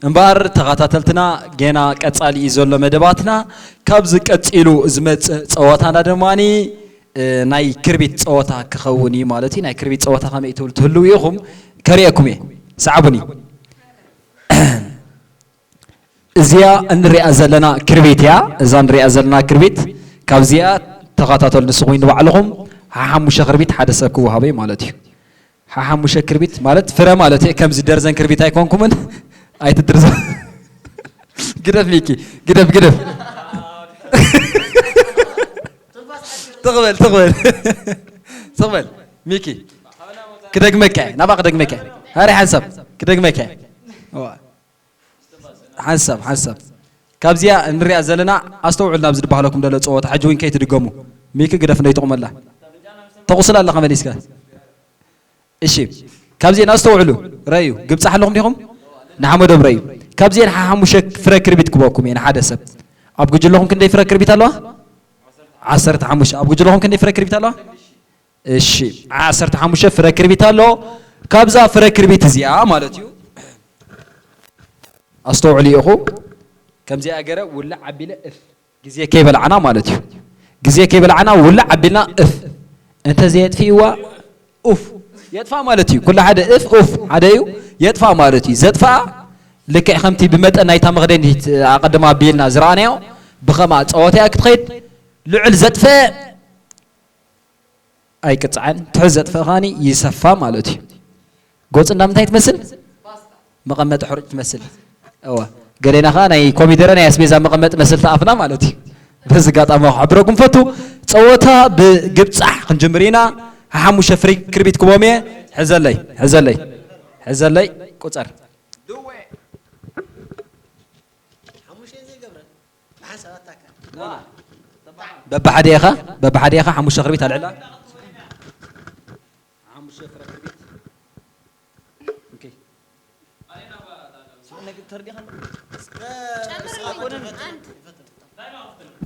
እምበኣር ተኸታተልትና፣ ጌና ቀጻሊ እዩ ዘሎ መደባትና። ካብዚ ቀጺሉ ዝመጽእ ጸወታና ድማ ናይ ክርቢት ጸወታ ክኸውን እዩ ማለት እዩ። ናይ ክርቢት ጸወታ ከመይ ትብሉ ትህልዉ ኢኹም፣ ከርእየኩም እየ። ሰዓቡኒ። እዚኣ እንሪኣ ዘለና ክርቢት እያ። እዛ እንሪኣ ዘለና ክርቢት፣ ካብዚኣ፣ ተኸታተሉ፣ ንስኹም ንባዕልኹም ሓሓሙሸ ክርቢት ሓደ ሰብ ክወሃቦ እዩ ማለት እዩ። ሓሓሙሸ ክርቢት ማለት ፍረ ማለት እየ። ከምዚ ደርዘን ክርቢት ኣይኮንኩምን፣ ኣይትድርዘ። ግደፍ ሚኪ፣ ግደፍ፣ ግደፍ። ትቕበል፣ ትቕበል። ትቕበል ሚኪ። ክደግመካ እየ፣ ናብኣ ክደግመካ እየ። ሃሪ ሓንሳብ ክደግመካ እየ። እዋ። ሓንሳብ፣ ሓንሳብ። ካብዚኣ እንሪኣ ዘለና፣ ኣስተውዕሉ ናብዚ ድበሃለኩም ደሎ ጸወታ፣ ሕጂ እውን ከይትድገሙ። ሚኪ ግደፍ፣ እንደይትቑመላ። ተቑስል ኣለኻ መሊስካ። እሺ፣ ካብዚኤን ኣስተውዕሉ፣ ረእዩ። ግብጻሕ ኣለኹም ዲኹም? ንሓመዶም ረእዩ። ካብዚኤን ሓሙሽተ ፍረ ክርቢት ክበኩም እየ ንሓደ ሰብ። ኣብ ጉጅለኹም ክንደይ ፍረ ክርቢት ኣለዋ? ዓሰርተ ሓሙሽተ። ኣብ ጉጅለኹም ክንደይ ፍረ ክርቢት ኣለዋ? እሺ፣ ዓሰርተ ሓሙሽተ ፍረ ክርቢት ኣሎ። ካብዛ ፍረ ክርቢት እዚኣ ማለት እዩ። ኣስተውዕሉ ኢኹ። ከምዚኣ ገረ ውልዕ ኣቢለ እፍ። ግዜ ከይበላዕና ማለት እዩ። ግዜ ከይበላዕና ውልዕ ኣቢልና እፍ። እንተ ዘየጥፍእዋ ኡፍ። የጥፋእ ማለት እዩ። ኩሉ ሓደ እፍ ኡፍ ሓደ እዩ። የጥፋእ ማለት እዩ። ዘጥፋኣ ልክዕ ከምቲ ብመጠን ናይታ መኽደኒት ኣቐድማ ኣቢልና ዝረኣናዮ ብኸምኣ ጸወታ እያ ክትኸይድ። ልዑል ዘጥፈ ኣይቅጻዕን። ትሑት ዘጥፍእ ከኣኒ ይሰፋ ማለት እዩ። ጎጽ እንዳ ምንታይ ትመስል? መቐመጢ ሕሩጭ ትመስል። እወ። ገሌና ከኣ ናይ ኮሚደረ ናይ ኣስቤዛ መቐመጢ መስል ተኣፍና ማለት እዩ። በዚ ኣጋጣሚ ክሕብረኩም ፈቱ። ጸወታ ብግብጻሕ ክንጅምር ኢና። ሓሙሽተ ፍሪ ክርቢት ክቦም እየ። ሕዘለይ፣ ሕዘለይ፣ ሕዘለይ፣ ቁጸር። በብሓደ ኢኻ፣ በብሓደ ኢኻ ሓሙሽተ ክርቢት ኣልዕላ። ሓሙሽተ ፍረ ክርቢት። ኦኬ።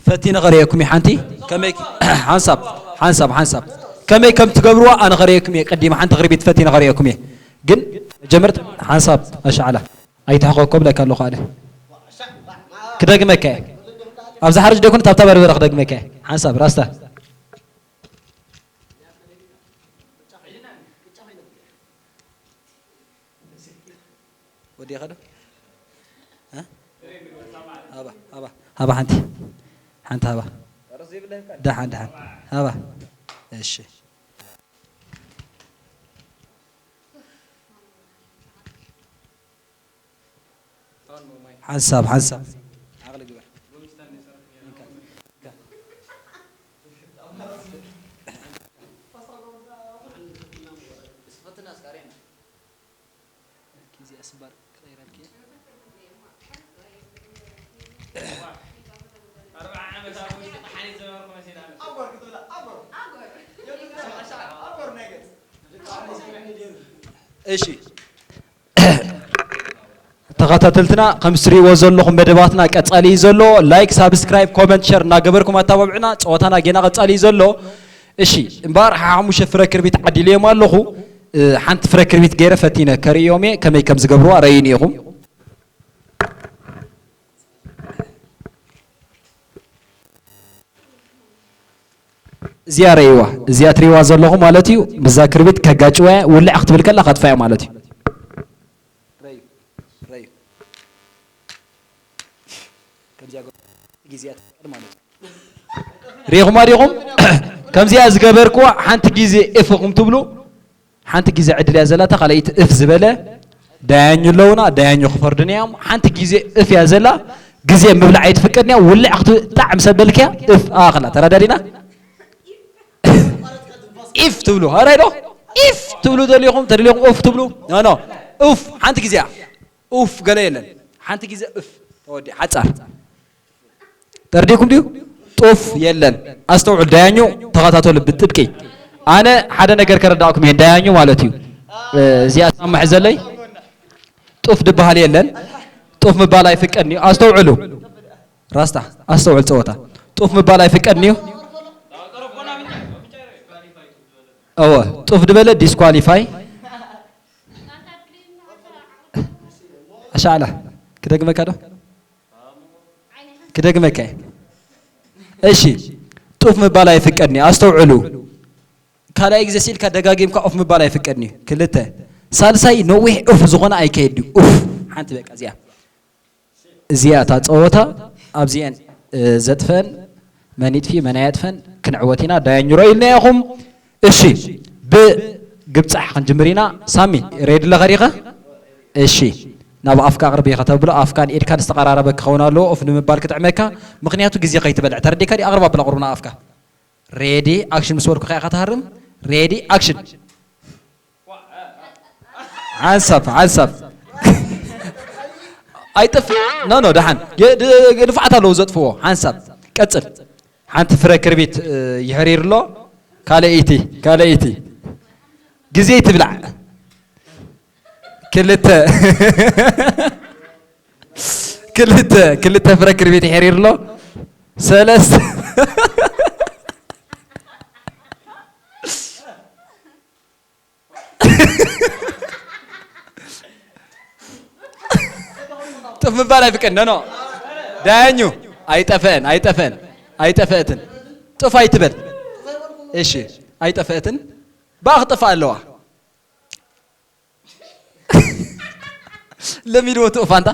ፈቲነ ከርእየኩም እየ ሓንቲ። ከመይ፣ ሓንሳብ፣ ሓንሳብ፣ ሓንሳብ። ከመይ ከም ትገብርዋ ኣነ ከርእየኩም እየ። ቀዲመ ሓንቲ ክርቢት ፈቲነ ከርእየኩም እየ። ግን መጀመርታ ሓንሳብ ኣሻዕላ። ኣይትሕኸኮ ብለካ ኣለኹ ኣነ። ክደግመካ እየ። ኣብዛ ሓርጭ ደይኮነ፣ ኣብታ በርበረ ክደግመካ እየ። ሓንሳብ ራስታ። ወዲኻ ዶ? እ? ሃባ፣ ሃባ፣ ሃባ ሓንቲ። ሓንቲ ሃባ። ደሓን፣ ደሓን። ሃባ። እሺ። ሓንሳብ፣ ሓንሳብ። ዓቕሊ ግበር። እሺ። ተኸታተልትና፣ ከም እትሪእዎ ዘለኹም መደባትና ቀጻሊ እዩ ዘሎ። ላይክ፣ ሳብስክራይብ፣ ኮመንት፣ ሸር እናገበርኩም ኣተባብዑና። ጸወታና ጌና ቀጻሊ እዩ ዘሎ። እሺ፣ እምበኣር ሓሙሽተ ፍረ ክርቢት ዓዲለዮም ኣለኹ። እ፣ ሓንቲ ፍረ ክርቢት ገይረ ፈቲነ ከርእዮም እየ፣ ከመይ ከም ዝገብርዋ ረእዩኒ ኢኹም። እዚኣ ረእይዋ፣ እዚኣ ትሪእዋ ዘለኹም ማለት እዩ። ብዛ ክርቢት ከጋጭዋ እያ፣ ውልዕ ክትብል ከላ ከጥፋ እያ ማለት እዩ። ረዩ፣ ረዩ። ከምዚኣ ገ-፣ ግዜ እያ ትፍቀድ ማለት እዩ። ሪኢኹማ ዲኹም? ከምዚኣ ዝገበርክዋ ሓንቲ ግዜ እፍ ኢኹም ትብሉ፣ ሓንቲ ግዜ ዕድል እያ ዘላታ፣ ካልኣይቲ እፍ ዝበለ ዳያኙ ኣለውና፣ ዳያኙ ክፈርዱና እዮም። ሓንቲ ግዜ እፍ እያ ዘላ፣ ግዜ ምብላዕ ኣይትፍቀድን እያ። ውልዕ ክትብል ጣዕ ምስ ኣበልክያ እፍ ኣኽላ። ተረዳዲና? ኢፍ ትብሉ፣ ኣራይ ዶ? ኢፍ ትብሉ ደሊኹም፣ ተደሊኹም ኡፍ ትብሉ? ኖ፣ ኖ። ኡፍ፣ ሓንቲ ግዜ እያ። ኡፍ ገለ የለን። ሓንቲ ግዜ እፍ ተወዲኣ፣ ሓጻር። ተረዲእኩም ድዩ? ጡፍ የለን። ኣስተውዕሉ፣ ዳያኙ ተኸታተሉ ብጥብቂ። ኣነ ሓደ ነገር ከረዳእኩም እየ፣ ዳያኙ ማለት እዩ። እ፣ እዚኣ ሳማ ሕዘለይ። ጡፍ ድበሃል የለን። ጡፍ ምባል ኣይፍቀድን እዩ። ኣስተውዕሉ። ራስታ፣ ኣስተውዕል ጸወታ። ጡፍ ምባል ኣይፍቀድን እዩ። እወ፣ ጡፍ ድበለ ዲስኳሊፋይ። ኣሻዕላ። ደግመካ ዶ? ክደግመካ እየ። እሺ፣ ጡፍ ምባል ኣይፍቀድን እዩ። ኣስተውዕሉ። ካልኣይ ግዜ ሲልካ ደጋጊምካ ኦፍ ምባል ኣይፍቀድን እዩ። ክልተ። ሳልሳይ ነዊሕ ኡፍ ዝኾነ ኣይከይድ እዩ። ኡፍ። ሓንቲ በቃ እዚኣ። እዚኣ እታ ጸወታ ኣብዚኤን፣ እ፣ ዘጥፈን መን ይጥፊ መን ኣየጥፈን ክንዕወት ኢና። ዳያኝ ርኣዩልና ኢኹም። እሺ፣ ብግብጻሕ ክንጅምር ኢና። ሳሚ፣ ሬዲ ኣለኻ ዲኻ? እሺ፣ ናብ ኣፍካ ኣቕርቢ ከተብሎ ኣፍካን ኢድካን ዝተቐራረበ ክኸውን ኣለዎ። ኦፍ ንምባል ክጥዕመካ፣ ምኽንያቱ ግዜ ከይትበልዕ። ተረዲእካ ድዩ? ኣቕርብ ኣብል ኣቕርብ ናብ ኣፍካ። ሬዲ ኣክሽን ምስ በልኩ ከኣ ኢኻ ትሃርም። ሬዲ ኣክሽን። ሓንሳብ፣ ሓንሳብ። ኣይጠፍእ። ኖ፣ ኖ፣ ደሓን። የ-፣ ድ-፣ ንፉዓት ኣለዉ ዘጥፍዎ። ሓንሳብ። ቀጽል። ሓንቲ ፍረ ክርቢት፣ እ፣ ይሕሪር ኣሎ። ካልኣይቲ፣ ካልኣይቲ። ግዜ ትብላዕ። ክልተ። ክልተ፣ ክልተ ፍረ ክርቢት ይሕሪር ኣሎ። ሰለስተ። ጥፍ ምባል ኣይፍቀድ። ኖ፣ ኖ። ዳያኙ፣ ኣይጠፈአን፣ ኣይጠፈአን፣ ኣይጠፈአትን። ጥፍ ኣይትበል። እሺ፣ ኣይጠፈአትን። ብኣ ክጠፍእ ኣለዋ። ለሚድዎ ትኡፍ ኣንታ።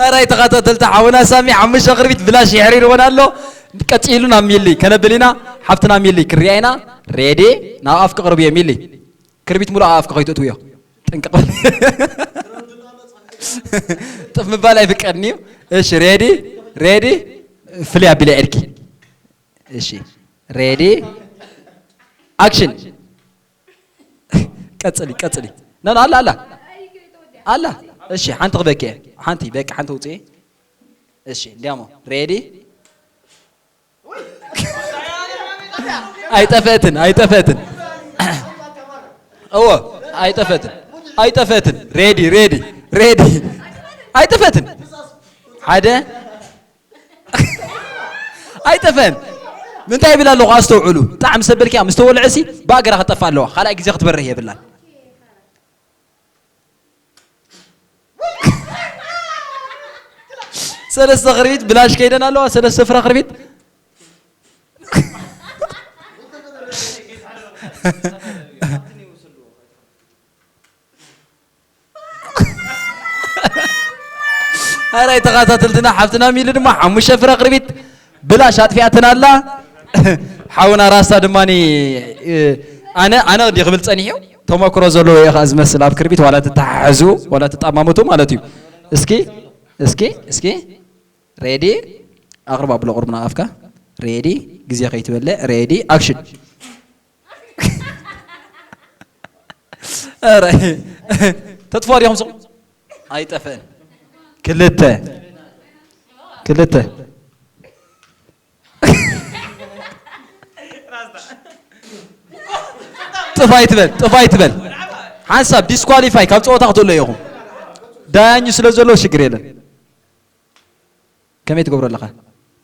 ሕራይ ተኸታተልቲ ሓውና ሳሚ ሓሙሽተ ክርቢት ብላሽ የሕሪርዎን ኣሎ። ቀጺሉ ናብ ሚሊ ከነብል ኢና። ሓፍትና ሚሊ ክርያ ኢና። ሬዲ፣ ናብ ኣፍኪ ቅርብዮ ሚሊ። ክርቢት ሙሉእ ኣብ ኣፍኪ ከይትእትውዮ። ጥንቅቕ በል። ጥፍ ምባል ኣይፍቀድን እዩ። እሺ፣ ሬዲ፣ ሬዲ። ፍልይ ኣቢለ ኤድኪ። እሺ፣ ሬዲ፣ ኣክሽን። ቀጽሊ፣ ቀጽሊ። ኖ፣ ኖ፣ ኣላ፣ ኣላ። ኣላ። እሺ፣ ሓንቲ ክበኪ እየ። ሓንቲ፣ በቂ ሓንቲ ውጽኢ። እሺ፣ እንዲያሞ፣ ሬዲ። ኣይጠፈእትን፣ ኣይጠፈእትን። እዎ፣ ኣይጠፈእትን። ኣይጠፈእትን። ሬዲ፣ ሬዲ፣ ሬዲ። ኣይጠፈእትን። ሓደ። ኣይጠፈን። ምንታይ ይብል ኣለኹ? ኣስተውዕሉ። ጣዕሚ ሰበልኪያ ምስ ተወልዐሲ ብኣገራ ክጠፍእ ኣለዋ። ካልኣይ ግዜ ክትበርህ የብላን። ሰለስተ ክርቢት ብላሽ ከይደን ኣለዋ። ሰለስተ ፍረ ክርቢት። ኣራይ ተኸታተልትና፣ ሓፍትና ሚሊ ድማ ሓሙሽተ ፍረ ክርቢት ብላሽ ኣጥፊኣትና ኣላ። ሓውና ራስታ ድማ ኣነ ኣነ እንዲ ክብል ጸኒሑ ተመክሮ ዘለዎ እየ ከኣ ዝመስል ኣብ ክርቢት ዋላ ትተሓሕዙ ዋላ ትጣማምቱ ማለት እዩ። እስኪ እስኪ እስኪ ሬዲ ኣቕርብ ኣብሎ ቁርብና ኣፍካ ሬዲ ግዜ ከይትበልዕ ሬዲ ኣክሽን። ኧረ ተጥፍኦ ዲኹም ስቕ ኣይጠፍእን። ክልተ ክልተ ጥፋ ይትበል ጥፋ ይትበል። ሓንሳብ ዲስኳሊፋይ ካብ ፀወታ ክትእሎ ኢኹም። ዳያኙ ስለ ዘሎ ሽግር የለን። ከመይ ትገብሮ ኣለኻ?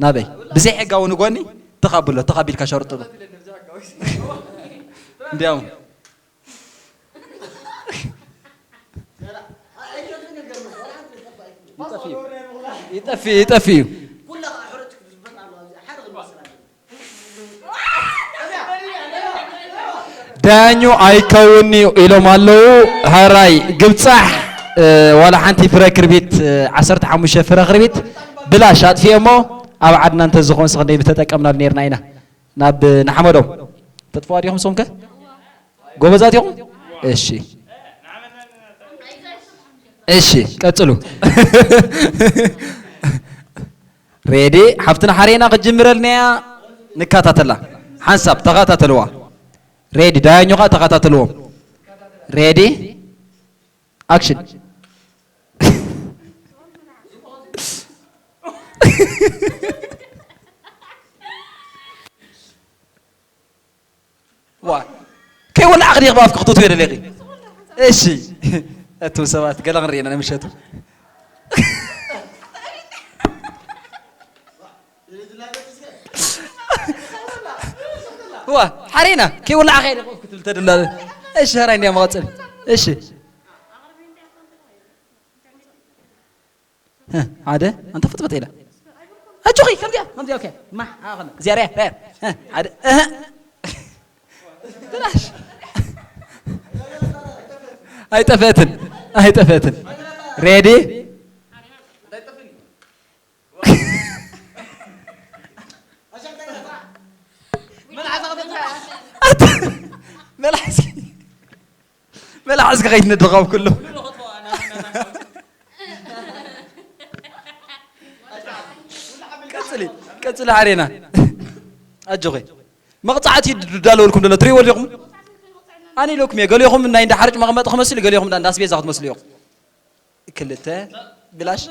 ናበይ? ብዘይ ሕጋዊ ንጎኒ ተኻብሎ ተኻቢልካ ሸርጥሎ። እንዲያውም ይጠፍእ ይጠፍእ እዩ። ዳያኙ ኣይከውን እዩ ኢሎም ኣለዉ። ሃራይ ግብጻሕ ዋላ ሓንቲ ፍረ ክርቢት ዓሰርተ ሓሙሽተ ፍረ ክርቢት ብላሽ ኣጥፊኦሞ ኣብ ዓድና እንተዝኾንስ ክንደይ ምተጠቀምናሉ ነርና ኢና። ናብ ንሓመዶም ተጥፍዋ ዲኹም ሶምከ ጎበዛት ኢኹም። እሺ እሺ ቀጽሉ። ሬዲ ሓፍትና ሓሬና ክትጅምረልና እያ። ንከታተላ ሓንሳብ ተኸታተልዋ። ሬዲ ዳያኞ ኸዓ ተኸታተልዎም። ሬዲ ኣክሽን። ዋ ከይወላዕኺ ዲኺ ብኣፍኪ ክትእትዊ ደሊኺ? እሺ እቱም ሰባት ገለ ክንርኢ ኢና ንምሸቱ። ዋ ሓሬና ከይወላዕኺ ዲኺ ክትብል ተድላ። እሺ ሕራይ እንዲያ መቐጽል እሺ። እ፣ ሓደ፣ ኣንተ ፍጥፍጥ ኢለ። ኣጆኺ፣ ከምዚኣ፣ ከምዚኣ፣ ኦኬ። ማ፣ ኣኸለ፣ እዚኣ ርያ፣ ርያ። እ፣ ሓደ፣ እህ። ብላሽ። ኣይጠፈትን፣ ኣይጠፈትን። ሬዲ? ኣታ፣ መልሓስኪ፣ መልሓስኪ ከይትነድቕ ኣብ ኩሉ። ቀጽሊ፣ ቀጽሊ ሓሬና። ኣጆኺ። መቕጻዕቲ ድ-፣ ዳለወልኩም ደሎ ትሪእዎ ኣለኹም። ኣነ ኢለኩም እየ። ገሊኹም ናይ እንዳ ሓርጭ መቐመጢ ክመስል፣ ገሊኹም እንዳ ኣስቤዛ ክትመስሉ ኢኹም። ክልተ ብላሽ።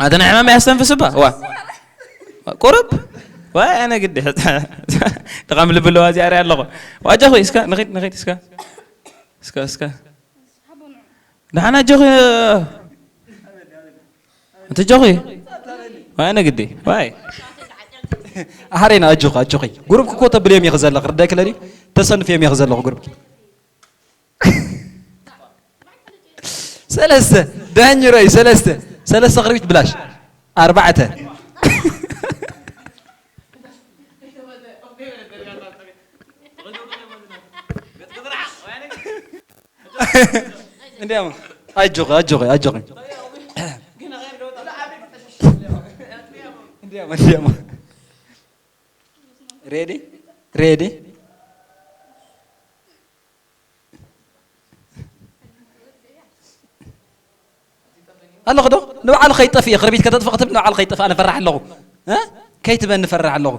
ኣንተ ናይ ሕማም ኣስተንፍስ እባ። ዋ። ቁሩብ። ዋይ፣ ኣነ ግዲ። ድኻም ልቢ ኣለዋ እዚኣ ሪኣ ኣለኹ። ዋጃኹ፣ እስከ፣ ንኺድ፣ ንኺድ፣ እስከ። እስከ፣ እስከ። ደሓን ኣጆኺ። እንተ ጆኺ። ዋይ፣ ኣነ ግዲ። ዋይ። ኣሕሬና፣ ኣጆኺ፣ ኣጆኺ። ጉሩብኪ እኮ ተብልዮም ኢኺ ዘለኺ። ርዳይ ክለሊ፣ ተሰንፍዮም ኢኺ ዘለኹ ጉሩብኪ። ሰለስተ። ዳኝ ረይ፣ ሰለስተ። ሰለስተ ክርቢት ብላሽ። ኣርባዕተ። እንዲያማ፣ ኣጆኺ፣ ኣጆኺ፣ ኣጆኺ። እንዲያማ፣ እንዲያማ። ሬዲ? ሬዲ? ኣለኹ ዶ? ንባዕሉ ከይጠፍእ እየ። ክርቢት ከተጥፍእ ክትብል ንባዕሉ ከይጠፍእ ኣነ ፈራሕ ኣለኹ። እ? ከይትበኒ ፈራሕ ኣለኹ።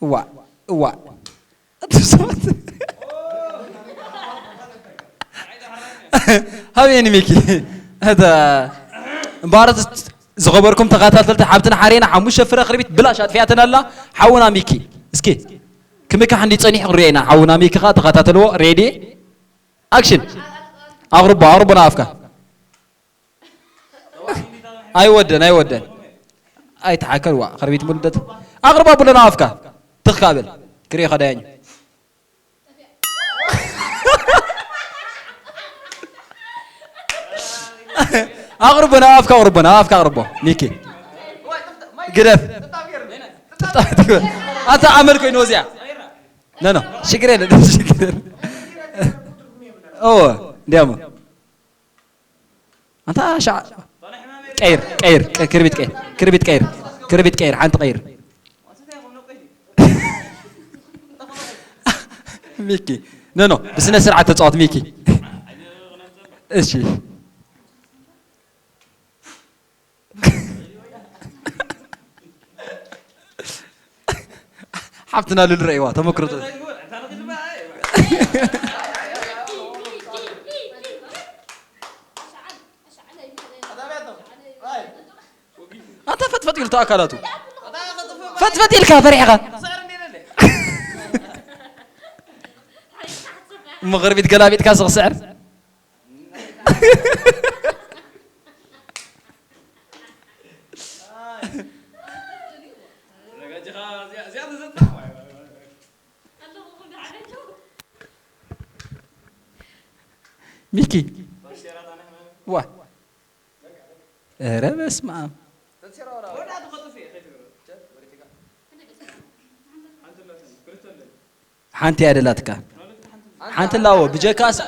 እዋእ፣ እዋእ። ኣቱም ሰባት። ሃበየኒ ሚኪ። እታ እምበኣር ዝኸበርኩም ተኸታተልቲ ሓብትና ሓሬና ሓሙሽተ ፍረ ክርቢት ብላሽ ኣጥፊኣትና ኣላ። ሓውና ሚኪ። እስኪ ክምካሕ እንዲ ጸኒሑ ክንሪኦ ኢና። ሓውና ሚኪ ኸኣ ተኸታተልዎ። ሬዲ? ኣክሽን። ኣቕርቦ፣ ኣቕርቦ ንኣፍካ። ኣይወደን፣ ኣይወደን። ኣይተሓከል ዋ፣ ከርቢት ሙሉ ደት-፣ ኣቕርባ ብሎ ንኣፍካ። ትኽ ካብል። ክሪኦ ከዳያኝ። ኣቕርቦ ንኣፍካ፣ ኣቕርቦ ንኣፍካ፣ ኣቕርቦ። ሚኪ። ግደፍ። ጥብጣብ ትግበር። ኣታ ኣመል ኮይኑ ወዚያ። ኖ፣ ኖ፣ ሽግር የለን፣ ሽግር የለን። ኦ፣ እንዲያሞ። ኣንታ ሻዕ-፣ ቀይር፣ ቀይር፣ ቀ-፣ ክርቢት ቀይር፣ ክርቢት ቀይር፣ ክርቢት ቀይር፣ ሓንቲ ቀይር። ሚኪ፣ ኖ፣ ኖ፣ ብስነ ስርዓት ተጻወት ሚኪ። እሺ። ሓብትና ሉል ረእይዋ ተመክሮ ተ-፣ ኣታ ፈጥፈጥ ኢሉ ኣካላቱ። ፈጥፈጥ ኢልካ ፈሪሕኻ። እሞ ቅርቢት ገላቢጥካ ስኽስዕር። ሚኪ። ዋ። ኧረ በስመ ኣብ። ሓንቲ እያ ደላትካ። ሓንቲ ኣላዎ፣ ብጀካ ስ-፣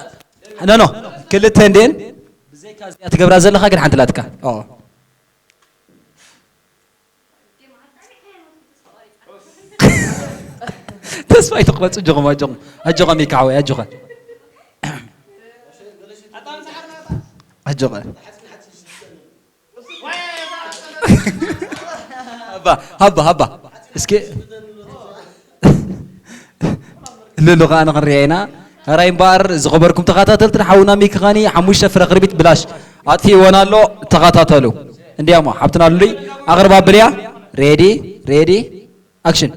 ኖ፣ ኖ፣ ክልተ እንዴን፣ ብዘይካ እዚኣ ትገብራ ዘለኻ ግን ሓንቲ ኣላትካ። ኦ። ተስፋ ኣይትቑረጽ፣ ኣጆኹም፣ ኣጆኹም። ኣጆኻ ሚካ ሓወይ፣ ኣጆኻ። ኣጆኻ። ሃባ፣ ሃባ፣ ሃባ። እስኪ ሉሉ ከኣ ንኽንሪኣ ኢና። ሕራይ እምበኣር ዝኸበርኩም ተኸታተልትን ሓውና ሚኪ ኸኒ ሓሙሽተ ፍረ ክርቢት ብላሽ ኣጥፊእወን ኣሎ። ተኸታተሉ። እንዲያሞ ሓብትና ሉሉይ ኣቕርባ ብልያ። ሬዲ፣ ሬዲ፣ ኣክሽን።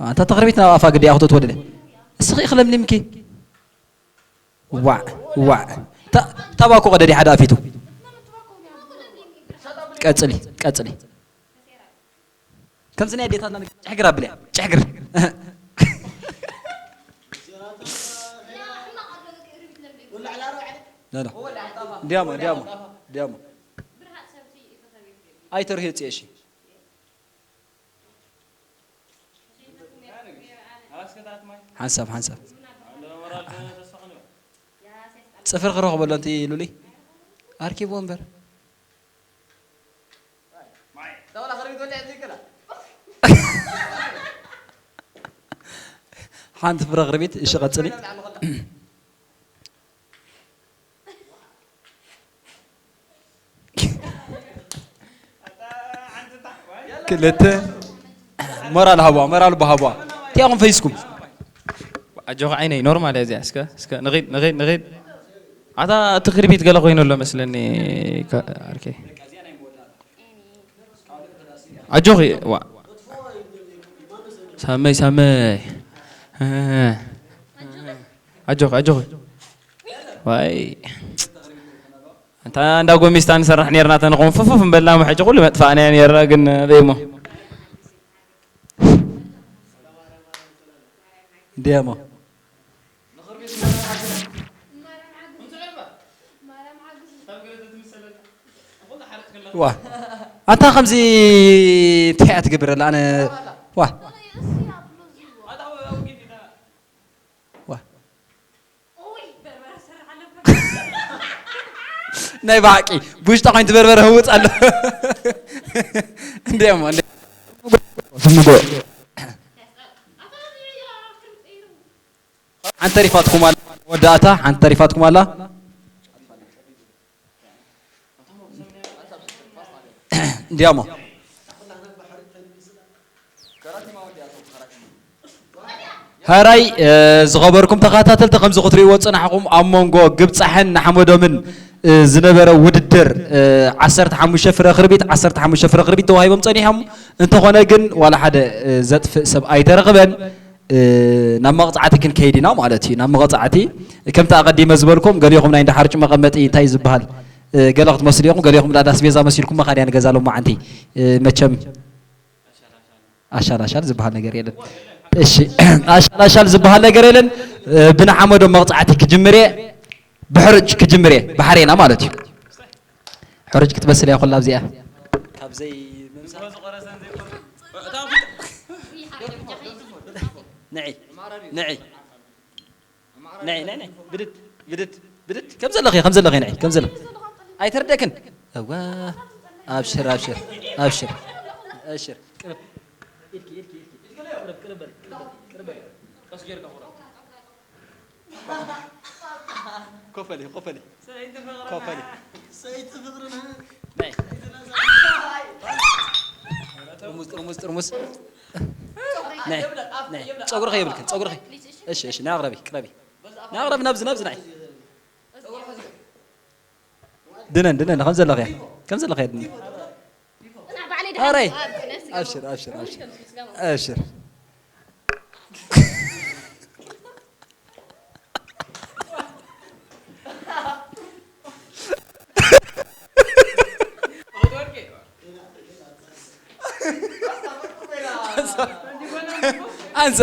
ኣንታ ተኽርቢት ናብ ኣፋ ግዲ ኣኽቶ ትወደደ። እስኺ ኢኺ ለምሊምኪ። ዋዕ፣ ዋዕ። ታ-፣ ታባኮ ቀደዲ ሓደ ኣፊቱ። ቀጽሊ፣ ቀጽሊ። ከምዚ ናይ ኣዴታትና ነገር ጭሕግር ኣብልያ፣ ጭሕግር። ላ፣ ላ። እንዲያሞ፣ እንዲያሞ፣ እንዲያሞ። ኣይተርህዮ ጽየ፣ እሺ። ሓንሳብ፣ ሓንሳብ። ጽፍሪ ክረኽበሉ ኣንቲ ሉሊ። ኣርኪብዎ እምበር። ሓንቲ ፍረ ክርቢት፣ እሺ፣ ቀጽሊ። ክልተ። ሞራል ሃቧ፣ ሞራል እባ ሃቧ። እንታይ ኢኹም ፈይስኩም? ኣጆኻ ዓይነይ፣ ኖርማል እያ እዚኣ። እስከ፣ እስከ፣ ንኺድ፣ ንኺድ፣ ንኺድ። ኣታ እቲ ክርቢት ገለ ኮይኑ ኣሎ መስለኒ፣ ከ-፣ ኣርከይ። ኣጆኺ፣ ዋ። ሳመይ፣ ሳመይ። ኣጆኺ፣ ኣጆኺ። ዋይ። እንታ እንዳ ጎሚስታ ንሰርሕ ኔርና፣ ተንቆም ፍፍፍ እምበልና፣ ሕጂ ኩሉ መጥፋእናዮ ኔርና፣ ግን ደይሞ። እንዲያሞ። ዋ። ኣንታ ከምዚ እንታይ እያ ትገብረላ? ኣነ ዋ። ዋ። ናይ ብሓቂ ብውሽጣ ኮይን ትበርበረ ህውፅ ኣሎ። እንዲያሞ፣ እንዲያሞ። ስምጎ። ሓንቲ ተሪፋትኩም ኣላ፣ መወዳእታ ሓንቲ ተሪፋትኩም ኣላ። እንዲያሞ። ሕራይ፣ እ፣ ዝኸበርኩም ተኸታተልቲ፣ ከምዚ ክትርእይዎ ዝጸናሕኹም፣ ኣብ መንጎ ግብጻሕን ንሓመዶምን፣ እ፣ ዝነበረ ውድድር፣ እ፣ ዓሰርተ ሓሙሽተ ፍረ ክርቢት፣ ዓሰርተ ሓሙሽተ ፍረ ክርቢት ተዋሂቦም ጸኒሖም። እንተኾነ ግን፣ ዋላ ሓደ፣ እ፣ ዘጥፍእ ሰብ ኣይተረኽበን። እ፣ ናብ መቕጻዕቲ ክንከይድ ኢና ማለት እዩ። ናብ መቕጻዕቲ፣ ከምቲ ኣቐዲመ ዝበልኩም፣ ገሊኹም ናይ እንዳ ሓርጭ መቐመጢ እንታይ ዝበሃል፣ እ፣ ገለ ክትመስሉ ኢኹም፣ ገሊኹም እንዳ ኣስቤዛ መሲልኩም መኻድያ ንገዛ ሎማዓንቲ። እ፣ መቸም ኣሻላሻል ዝበሃል ነገር የለን። እሺ፣ ኣሻላሻል ዝበሃል ነገር የለን። እ፣ ብንሓመዶ መቕጻዕቲ ክጅምር እየ። ብሕርጭ ክጅምር እየ። ብሓሬና ማለት እዩ። ሕርጭ ክትበስል እያ ኩላ ኣብዚኣ። ካብ ዘይምምሳል። ንዒ፣ ንዒ። ናይ፣ ናይ፣ ናይ። ብድድ፣ ብድድ፣ ብድድ። ከም ዘለኺ፣ ከም ዘለኺ፣ ናይ፣ ከም ዘለኺ። ኣይተርደክን። እዋ። ኣብሽር፣ ኣብሽር፣ ኣብሽር። ኣብሽር። ቅርብ። ኢድኪ፣ ኢድኪ፣ ኢድኪ። ቅርብ፣ ቅርብ በል፣ ቅርብ በል፣ ቅርብ በል። ቀስ ጌርካ ቁረብ። ኮፈሊ፣ ኮፈሊ። ሰይቲ ፍቕርና። ኮፈሊ። ሰይቲ ፍቕርና። ናይ። ጥርሙዝ፣ ጥርሙዝ፣ ጥርሙዝ። ናይ፣ ናይ። ጸጉሪ ከየብልክን፣ ጸጉሪ ከይ-፣ እሺ፣ እሺ፣ ናይ ኣቕረቢ፣ ቅረቢ። ናይ ኣቕረቢ፣ ናብዚ፣ ናብዚ፣ ናይ። ድነን፣ ድነን፣ ከም ዘለኽያ፣ ከም ዘለኽያ ድነን። ኣረ፣ ኣብሽር፣ ኣብሽር፣ ኣብሽር። ኣብሽር። ኣንሳ።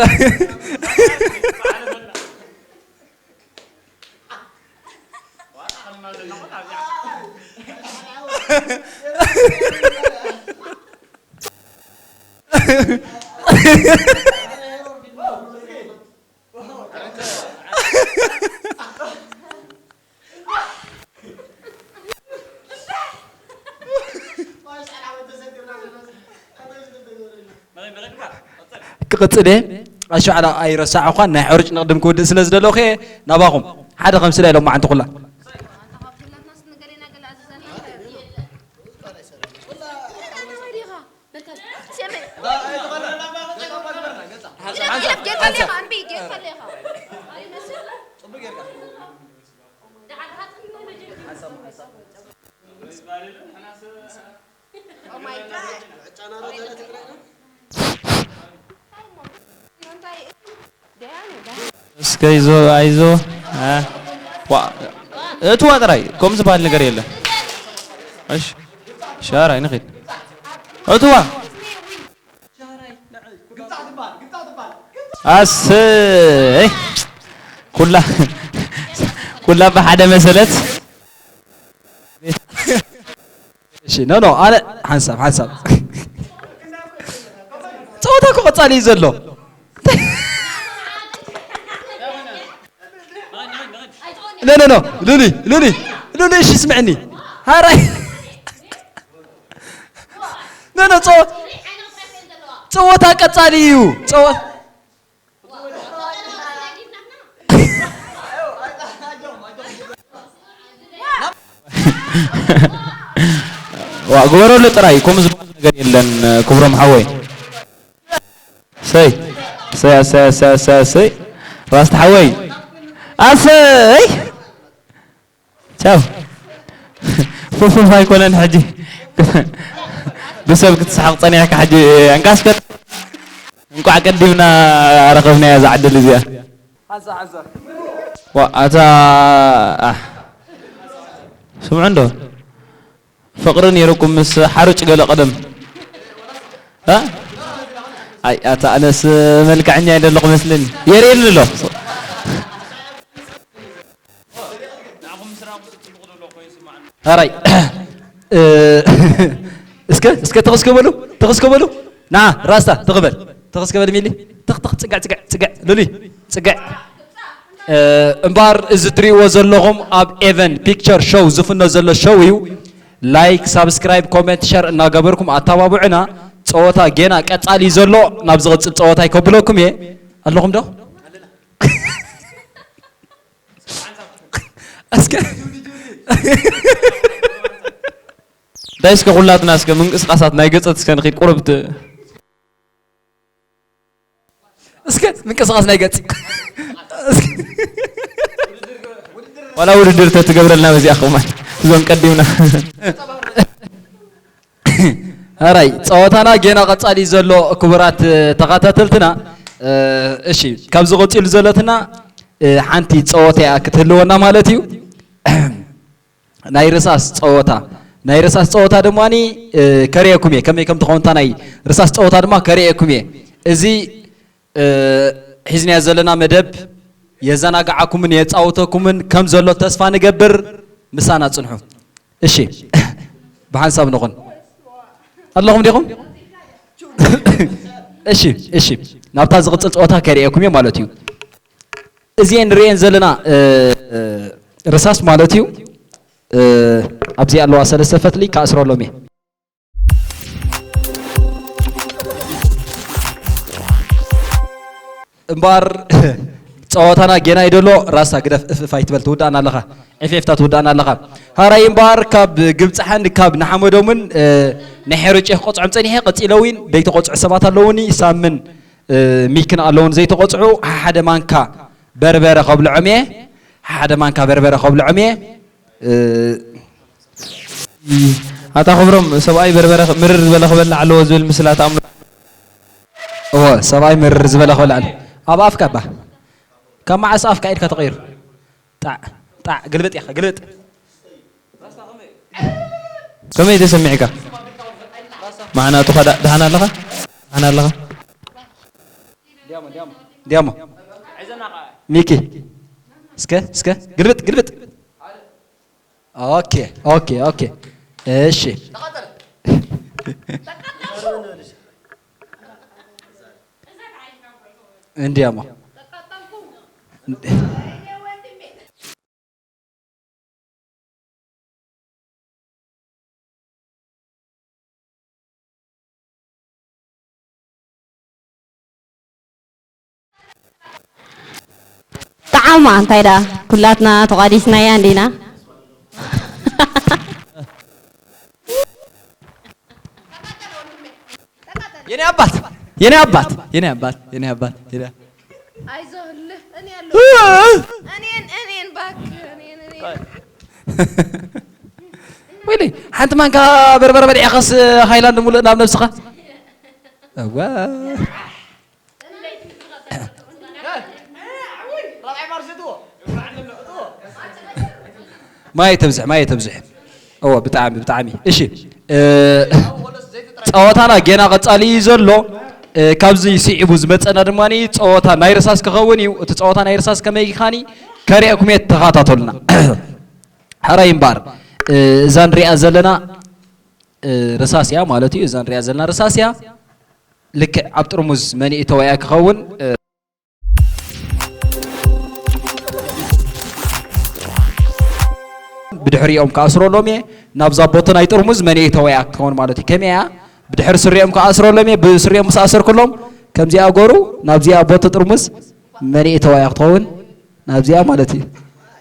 ክቕጽል እየ። ኣሸዓላ ኣይረሳዕኳን፣ ናይ ሕርጭ ንቕድም ክውድእ ስለ ዝደለኹ እየ ናባኹም። ሓደ ከምስላ ኢሎም መዓንቲ ኩላ። እስከ ይዞ፣ ኣይዞ። እ፣ ዋ፣ እትዋ ጥራይ፣ ከምኡ ዝበሃል ነገር የለን። እሺ። ሻራይ ንኺድ። እትዋ። ኣሰይ። ኩላ፣ ኩላ ብሓደ መሰለት። እሺ፣ ኖ፣ ኖ፣ ኣነ ሓንሳብ፣ ሓንሳብ። ጸወታ እኮ ቀጻሊ እዩ ዘሎ። ኖ፣ ኖ፣ ኖ፣ ሉሊ፣ ሉሊ፣ ሉሊ፣ እሺ፣ ስምዕኒ። ሃራይ። ኖ፣ ኖ፣ ጸወ-፣ ጸወታ ቀጻሊ እዩ። ጸወ-፣ ዋ፣ ግበረሉ ጥራይ፣ ከምኡ ዝበሃል ነገር የለን፣ ክብሮም ሓወይ። ሰይ፣ ሰይ፣ ሰይ፣ ሰይ፣ ሰይ፣ ሰይ። ራስታ ሓወይ። ኣሰይ! ቻው። ፉፉፍ ኣይኮነን ሕጂ። ብሰብ ክትስሓቕ ጸኒሕካ ሕጂ፣ እንቃስከ እንቋዕ ቀዲምና ረኸብናያ እዛ ዕድል እዚኣ። ሓንሳ፣ ሓንሳ። ዋ፣ ኣታ፣ ኣሕ። ስምዑ እንዶ። ፍቕሪ ነይሩኩም ምስ ሓሩጭ ገለ ቀደም። እ? ኣይ፣ ኣታ ኣነስ መልክዐኛ ኣይደለኹ መስለኒ። የርእየኒ ኣሎ። ኣራይ። እ፣ እስከ፣ እስከ ተኸስከ በሉ፣ ተኸስከ በሉ። ና፣ ራስታ፣ ተኸበል። ተኸስከ በል ሚሊ። ተኽ፣ ተኽ፣ ጽግዕ፣ ጽግዕ፣ ጽግዕ። ሉሊ፣ ጽግዕ። እ፣ እምበኣር እዚ ትሪእዎ ዘለኹም ኣብ ኤቨን ፒክቸር ሾው ዝፍኖ ዘሎ ሾው እዩ። ላይክ፣ ሳብስክራይብ፣ ኮመንት፣ ሸር እናገበርኩም ኣተባብዑና። ጸወታ ጌና ቀጻሊ እዩ ዘሎ። ናብ ዝቕጽል ጸወታይ ከብለኩም እየ። ኣለኹም ዶ? እስከ እንታይ እስከ ኩላትና እስከ ምንቅስቃሳት ናይ ገጸት እስከ ንኺድ ቁርብ ት-፣ እስከ ምንቅስቃስ ናይ ገጽ። እስከ ዋላ ውድድር ተትገብረልና በዚኣ ከማን እዞም ቀዲምና። ኣራይ ጸወታና ጌና ቀጻሊ ዘሎ ክቡራት ተኸታተልትና፣ እ፣ እሺ ካብዚ ቀጺሉ ዘለትና፣ እ፣ ሓንቲ ጸወታ እያ ክትህልወና ማለት እዩ። ናይ ርሳስ ጸወታ፣ ናይ ርሳስ ጸወታ ድማኒ፣ እ፣ ከርእየኩም እየ። ከመይ ከም ትኸውን እታ ናይ ርሳስ ጸወታ ድማ ከርእየኩም እየ። እዚ፣ እ፣ ሒዝናዮ ዘለና መደብ የዘናግዓኩምን የጻውተኩምን ከም ዘሎ ተስፋ ንገብር። ምሳና ጽንሑ። እሺ፣ ብሓንሳብ ንኹን። ኣለኹም ዲኹም? እሺ፣ እሺ። ናብታ ዝቕጽል ጸወታ ከርእየኩም እየ ማለት እዩ። እዚኤን ንርእየን ዘለና፣ እ፣ ርሳስ ማለት እዩ። እ፣ ኣብዚ ኣለዋ ሰለስተ ፈትሊ ክኣስረሎም እየ። እምበኣር ጸወታና ጌና እዩ ደሎ። ራሳ ግደፍ፣ እፍ እፍ ኣይትበል፣ ትውድኣና ኣለኻ። ዒፍ ዒፍታ ትውድኣና ኣለኻ። ሃራይ እምበኣር ካብ ግብጽሓን ካብ ንሓመዶምን፣ እ፣ ናይ ሄሮጭ ክቆጽዖም ጸኒሐ፣ ቀጺለ እውን ደይተቆጽዑ ሰባት ኣለውኒ። ሳምን፣ እ፣ ሚክን ኣለውን ዘይተቆጽዑ። ሓደ ማንካ በርበረ ከብልዖም እየ። ሓደ ማንካ በርበረ ከብልዖም እየ። እ፣ ኣታ ክብሮም፣ ሰብኣይ በርበረ ምርር ዝበለ ክበልዕ ኣለዎ ዝብል ምስላ ተኣምኖ። እወ፣ ሰብኣይ ምርር ዝበለ ክበልዕ ኣለ። ኣብ ኣፍካ እባ። ካብ መዓስ ኣፍካ ኢድካ ተቐይሩ? ጣዕ፣ ጣዕ፣ ግልብጥ ኢኻ፣ ግልብጥ። ከመይ ተሰሚዕካ? ማዕናቱ ኸዳ-፣ ደሓን ኣለኻ? ደሓን ኣለኻ? ዲያሞ፣ ሚኪ፣ እስከ፣ እስከ፣ ግልብጥ፣ ግልብጥ። ኦኬ፣ ኦኬ፣ ኦኬ። እሺ። እንዲያማ። ጠዓማ እንታይ ደኣ ኩላትና ተቋዲስናያ እንዲና። የኔ አባት፣ የኔ አባት፣ የኔ አባት፣ የኔ አባት፣ የኔ አይዞህ እልህ፣ እኔ ያለሁ። እኔን፣ እኔን እባክህ፣ እኔን፣ እኔን። ወይኔ፣ ሓንቲ ማንካ በርበረ በሊዕኻስ ሃይላንድ ሙሉእ ናብ ነብስኻ። እዋ። ማይ ተብዝሕ፣ ማይ ተብዝሕ። እወ፣ ብጣዕሚ፣ ብጣዕሚ። እሺ፣ እ፣ ጸወታና ጌና ቀጻሊ እዩ ዘሎ። እ፣ ካብዚ ስዒቡ ዝመጸና ድማ ጸወታ ናይ ርሳስ ክኸውን እዩ። እቲ ጸወታ ናይ ርሳስ ከመይ ይኻኒ ከርእየኩም እየ፣ ተኸታተሉና። ሕራይ እምበኣር፣ እ፣ እዛ ንሪኣ ዘለና፣ እ፣ ርሳስ እያ ማለት እዩ። እዛ ንሪኣ ዘለና ርሳስ እያ። ልክዕ ኣብ ጥርሙዝ መን ይእተዋ እያ ክኸውን። እ፣ ብድሕሪኦም ክኣስረሎም እየ። ናብዛ ቦቲ ናይ ጥርሙዝ መን ይእተዋ እያ ክትኸውን ማለት እዩ። ከመይ እያ? ብድሕሪ ስሪኦም ክኣስረሎም እየ። ብስሪኦም ምስ ኣሰርኩሎም ከምዚኣ ገሩ ናብዚኣ ቦቲ ጥርሙዝ መን ይእተዋ እያ ክትኸውን? ናብዚኣ ማለት እዩ።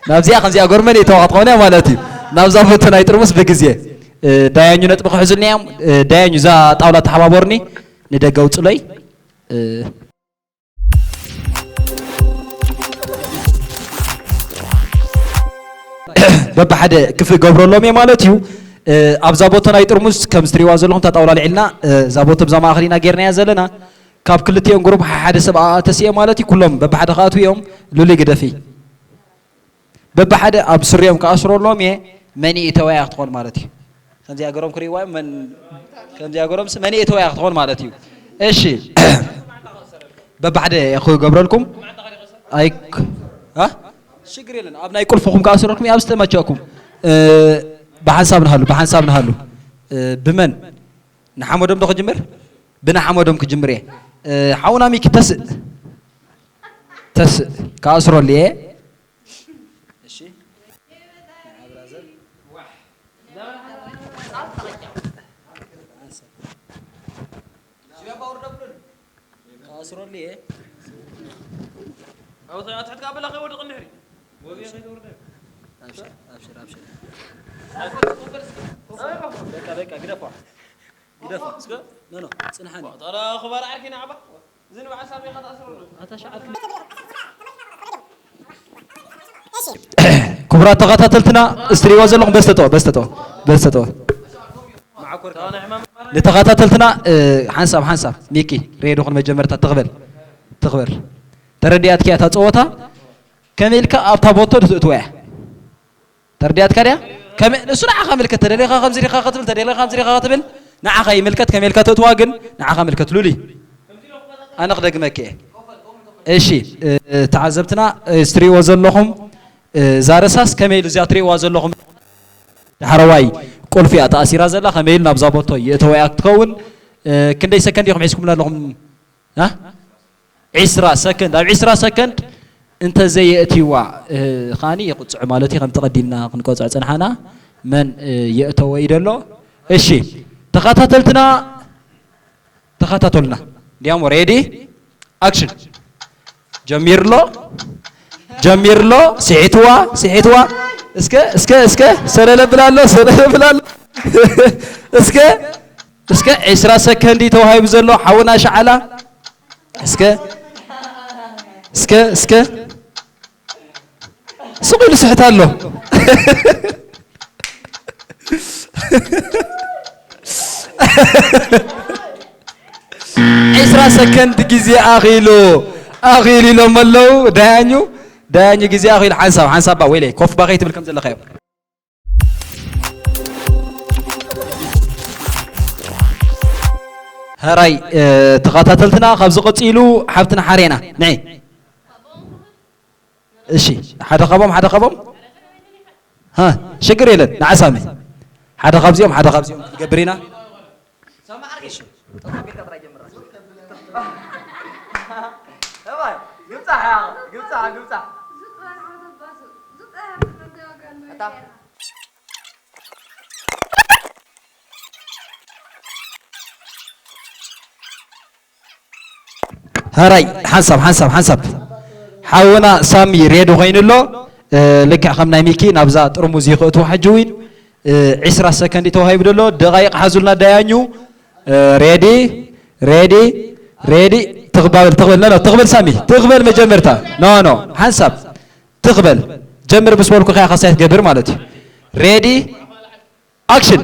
ናብዚኣ ከምዚኣ ገሩ መን ይእተዋ ክትኸውን እያ ማለት እዩ። ናብዛ ቦቲ ናይ ጥርሙዝ ብግዜ፣ እ፣ ዳያኙ ነጥቢ ክሕዙልና እዮም። እ፣ ዳያኙ እዛ ጣውላ ተሓባበሩኒ፣ ንደገ ኣውፅለይ። እ፣ በብሓደ ክፍ ገብረሎም እየ ማለት እዩ። እ፣ ኣብዛ ቦቶ ናይ ጥርሙዝ ከም ዝትሪዋ ዘለኹም እታ ጣውላ ልዒልና፣ እ፣ እዛ ቦቶ ብዛ ማእኸል ኢና ጌርናያ ዘለና። ካብ ክልቲኦም ግሩፕ ሓደ ሰብ ኣተስየ ማለት እዩ። ኩሎም በብሓደ ክኣትዉ እዮም። ሉሊ ግደፊ። በብሓደ ኣብ ስሪኦም ክኣስረሎም እየ። መን ይእተዋ እያ ክትኾን ማለት እዩ። ከምዚኣ ገሮም ክርእይዋ እዮም። መን፣ ከምዚኣ ገሮምስ መን ይእተዋ እያ ክትኾን ማለት እዩ። እሺ። በብሓደ ክገብረልኩም። ኣይ፣ እ? ሽግር የለን። ኣብ ናይ ቁልፍኹም ክኣስረልኩም እዩ፣ ኣብ ዝተመቸእኩም። እ፣ ብሓንሳብ ንሃሉ፣ ብሓንሳብ ንሃሉ። እ፣ ብመን? ንሓመዶም ዶ ክጅምር? ብንሓመዶም ክጅምር እየ። እ፣ ሓውና ሚኪ ተስእ። ተስእ። ክኣስረሉ እየ። እሺ። ክኣስረሉ እየ። ኣብሽር፣ ኣብሽር፣ ኣብሽር። በቃ፣ በቃ፣ ግደፋ። ግደፋ። እስከ ኖ፣ ኖ፣ ጽንሓኒ። ዋጣራ ክባር ዓርኪ ንዓባ። ዝን በዓል ሳሚ ኢኻ ተኣስረሉ። ኣታ ሸዓት። ክቡራት ተኸታተልትና፣ እስትሪዎ ዘለኹም በስተጠወ፣ በስተጠወ፣ በስተጠወ። ንተኸታተልትና፣ እ፣ ሓንሳብ፣ ሓንሳብ፣ ሚኪ፣ ሬድዮ ኹን መጀመርታ ትኽበል፣ ትኽበል። ተረዲኣትኪ እያ እታ ጸወታ? ከመይ ኢልካ ኣብታ ቦቶ ትእትዋ እያ? ተረዲኣትካ ድያ? ከመ-፣ ንሱ ንዓኻ ምልከት፣ ተደሊኻ ከምዚ ዲኻ ክትብል፣ ተደሊኻ ከምዚ ዲኻ ክትብል፣ ንዓኻ ይምልከት፣ ከመይ ኢልካ ተእትዋ ግን ንዓኻ ምልከት። ሉሊ፣ ኣነ ክደግመኪ እየ። እሺ፣ እ፣ ተዓዘብትና፣ እ፣ እስትሪዎ ዘለኹም፣ እ፣ እዛ ርሳስ ከመይ ኢሉ እዚኣ ትሪእዋ ዘለኹም? ዳሕረዋይ ቁልፊ እያ ተኣሲራ ዘላ፣ ከመይ ኢሉ ናብዛ ቦቶ የእተወያ ክትኸውን፣ እ፣ ክንደይ ሰከንድ ኢኹም ሒዝኩምና ኣለኹም? እ? ዒስራ ሰከንድ፣ ኣብ ዒስራ ሰከንድ እንተዘየእትይዋ፣ እ፣ ኻኒ ይቕጽዑ ማለት እዩ። ከምቲ ቀዲምና ክንቀጽዖ ጸንሓና፣ መን፣ እ፣ የእተዎ እዩ ደሎ? እሺ፣ ተኸታተልትና፣ ተኸታተሉና። እንዲያሞ፣ ሬዲ፣ ኣክሽን። ጀሚርሎ፣ ጀሚርሎ፣ ስሒትዋ፣ ስሒትዋ። እስከ፣ እስከ፣ እስከ፣ ሰለለ ብላሎ፣ ሰለለ ብላሎ። እስከ፣ እስከ፣ ዒስራ ሰከንድ ተዋሂቡ ዘሎ ሓውና ሸዓላ። እስከ፣ እስከ፣ እስከ። ስቕ ኢሉ ስሕት ኣሎ። ዒስራ ሰከንድ ግዜ ኣኺሉ፣ ኣኺሉ ኢሎም ኣለዉ። ዳያኙ፣ ዳያኙ ግዜ ኣኺሉ። ሓንሳብ፣ ሓንሳብ ባ፣ ወይለይ፣ ኮፍ ባ ከይትብል ከም ዘለኻዮ። ሕራይ፣ እ፣ ተኸታተልትና፣ ካብዚ ቀጺሉ ሓብትና ሓሬና። ንዒ። እሺ፣ ሓደ ካብኦም፣ ሓደ ካብኦም። ሃ፣ ሽግር የለን። ንዓ ሳሚ። ሓደ ካብዚኦም፣ ሓደ ካብዚኦም ክንገብር ኢና። ሕራይ፣ ሓንሳብ፣ ሓንሳብ፣ ሓንሳብ። ሓውና ሳሚ ሬዲ ኮይኑ ኣሎ። እ፣ ልክዕ ከም ናይ ሚኪ ናብዛ ጥርሙዝ እዩ ክእትዎ ሕጂ እውን። እ፣ ዒስራ ሰከንድ ተዋሂቡ ዘሎ። ደቓይቕ ሓዙልና ዳያኙ። እ፣ ሬዲ፣ ሬዲ፣ ሬዲ። ትኽባብል፣ ትኽበል፣ ኖ፣ ኖ፣ ትኽበል ሳሚ። ትኽበል መጀመርታ። ኖ፣ ኖ፣ ሓንሳብ። ትኽበል። ጀምር ምስ በልኩ ከያ ካሳይ ትገብር ማለት እዩ። ሬዲ፣ ኣክሽን።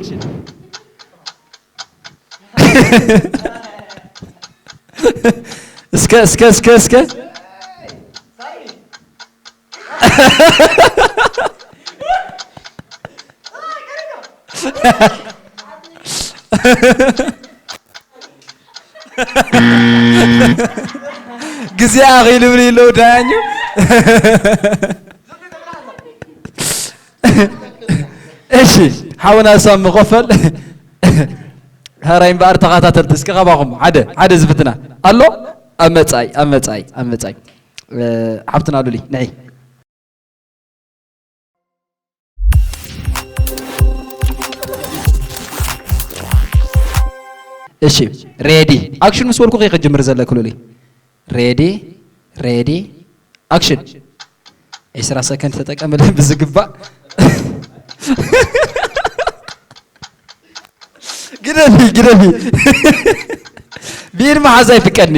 እስከ፣ እስከ፣ እስከ፣ እስከ። ግዜ ኣኺሉ ይብሉ ኣለዉ ዳያኙ። እሺ፣ ሓውና ሳሚ ኮፈል። ሀራይ እምበኣር ተኸታተልቲ፣ እስኪ ካባኹም ሓደ ሓደ ዝፍትና ኣሎ። ኣብ መጻኢ፣ ኣብ መጻኢ፣ ኣብ መጻኢ። እ፣ ሓብትና ሉሊ፣ ንዒ። እሺ፣ ሬዲ ኣክሽን ምስ በልኩ ከይ ክጅምር ዘለክ ሉሊ። ሬዲ፣ ሬዲ፣ ኣክሽን። ዒስራ ሰከንድ ተጠቀምልን ብዝግባእ። ግደፊ፣ ግደፊ። ብኢድ መሓዝ ኣይፍቀድኒ።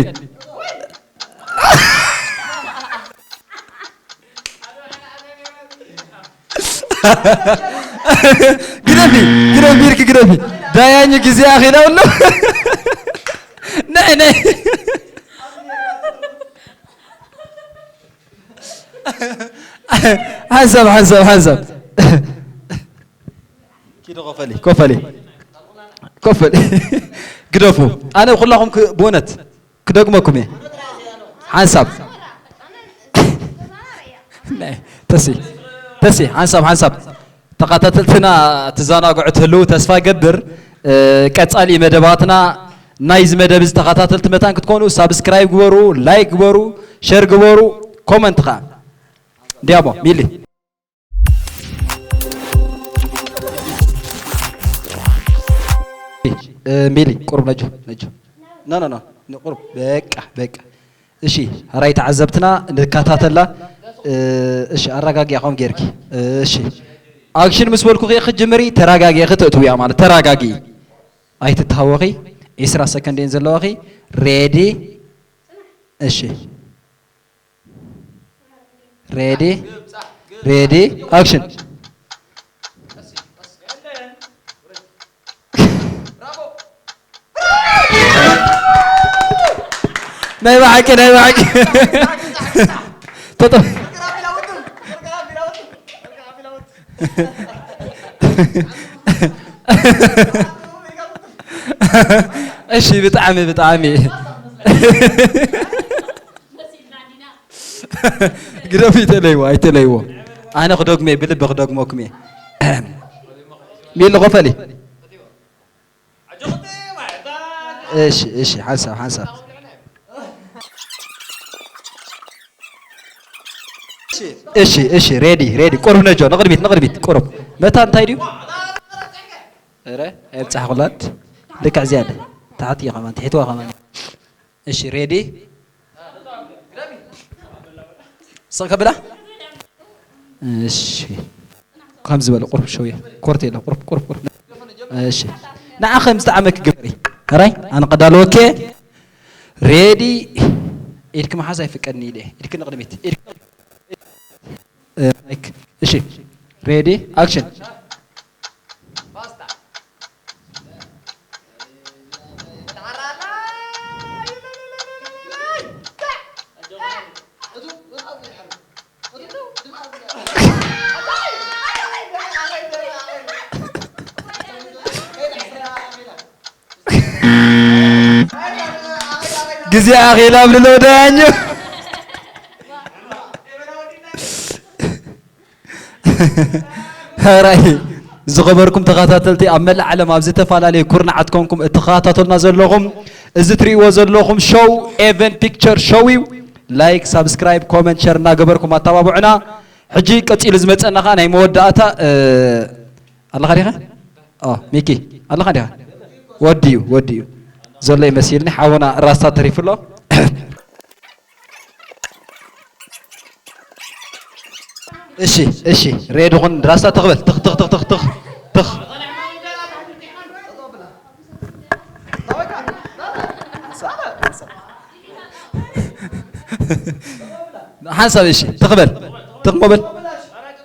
ግደፊ፣ ግደፊ፣ ብኢድኪ ግደፊ። ዳያኝ ግዜ ኣኺላ ኣሎ። ነይ፣ ነይ። ሓንሳብ፣ ሓንሳብ፣ ሓንሳብ። ኪዶ ኮፈሊ፣ ኮፈሊ፣ ኮፈሊ። ግደፉ። ኣነ ኩላኹም ክ-፣ ብእውነት ክደግመኩም እየ። ሓንሳብ። ናይ፣ ተሲ፣ ተሲ፣ ሓንሳብ፣ ሓንሳብ። ተኸታተልትና ትዘናግዑ ትህልዉ ተስፋ ይገብር። እ፣ ቀጻሊ መደባትና ናይዚ መደብ እዚ ተኸታተልቲ መታን ክትኮኑ ሳብስክራይብ ግበሩ፣ ላይክ ግበሩ፣ ሸር ግበሩ፣ ኮመንት ኸኣ። እንዲያሞ፣ ሚሊ። እ፣ ሚሊ፣ ቁሩብ ነጆ፣ ነጆ። ኖ፣ ኖ፣ ኖ፣ ኖ፣ ቁሩብ። በቃ፣ በቃ። እሺ፣ ሀራይ ተዓዘብትና ንከታተላ። እ፣ እሺ፣ ኣረጋጊያ ከም ጌርኪ። እሺ። ኣክሽን ምስ በልኩ ኸ ክትጅምሪ፣ ተረጋጊ፣ ከተእትውያ ማለት፣ ተረጋጊ። ኣይትተሃወኺ። ዒስራ ሰከንድ እየን ዘለዋኺ። ሬዲ። እሺ። ሬዲ፣ ሬዲ፣ ኣክሽን። ናይ ብሓቂ፣ ናይ ብሓቂ። ተጠ-፣ እሺ፣ ብጣዕሚ፣ ብጣዕሚ። ግደፉ፣ ይተለይዎ፣ ኣይተለይዎ። ኣነ ክደግሞ እየ፣ ብልቢ ክደግመኩም እየ። ሚሊ ኮፈሊ። እሺ፣ እሺ፣ ሓንሳብ፣ ሓንሳብ። እሺ፣ እሺ፣ ሬዲ፣ ሬዲ። ቁሩብ ነጆ፣ ንቕድሚት፣ ንቕድሚት፣ ቁሩብ። መታ እንታይ ድዩ? ኧረ፣ ኣይብጻሕኩላድ። ልክዕ ዝያዳ። ታሕቲ እየ ከማን፣ ትሕትዋ ከማን። እሺ፣ ሬዲ? ስቕ ከብላ? እሺ። ከም ዝበለ ቁርብ ሸውየ። ኮርት የለ፣ ቁርብ፣ ቁርብ፣ ቁርብ። እሺ። ንዓ ከም ዝጠዓመኪ ግበሪ። ሕራይ፣ ኣነ ቀዳለወኪ። ሬዲ? ኢድኪ ምሓዝ ኣይፍቀድኒ ኢለ። ኢድኪ ንቕድሚት። ኢድኪ እ፣ ማይክ። እሺ፣ ሬዲ፣ ኣክሽን። ግዜ ኣኺላ ብልሎ ዳኛ። ሕራይ ዝኸበርኩም ተኸታተልቲ፣ ኣብ መላእ ዓለም ኣብ ዝተፈላለዩ ኩርናዓት ኮንኩም እትኸታተሉና ዘለኹም፣ እዚ ትርእይዎ ዘለኹም ሾው ኤቨን ፒክቸር ሾው እዩ። ላይክ፣ ሳብስክራይብ፣ ኮመንት፣ ሸር እናገበርኩም ኣተባብዑና። ሕጂ ቀጺሉ ዝመጸና ኸኣ ናይ መወዳእታ፣ እ፣ ኣለኻ ዲኻ? ኦ፣ ሚኪ፣ ኣለኻ ዲኻ? ወዲዩ፣ ወዲዩ። ዘሎ ይመሲልኒ፣ ሓውና ራስታ ተሪፉ ኣሎ። እሺ፣ እሺ፣ ሬዲ ኹን። ራስታ ተኽበል። ትኽ፣ ትኽ፣ ትኽ፣ ትኽ፣ ትኽ፣ ትኽ። ሓንሳብ፣ እሺ፣ ትኽበል። ትኽ ሞበል።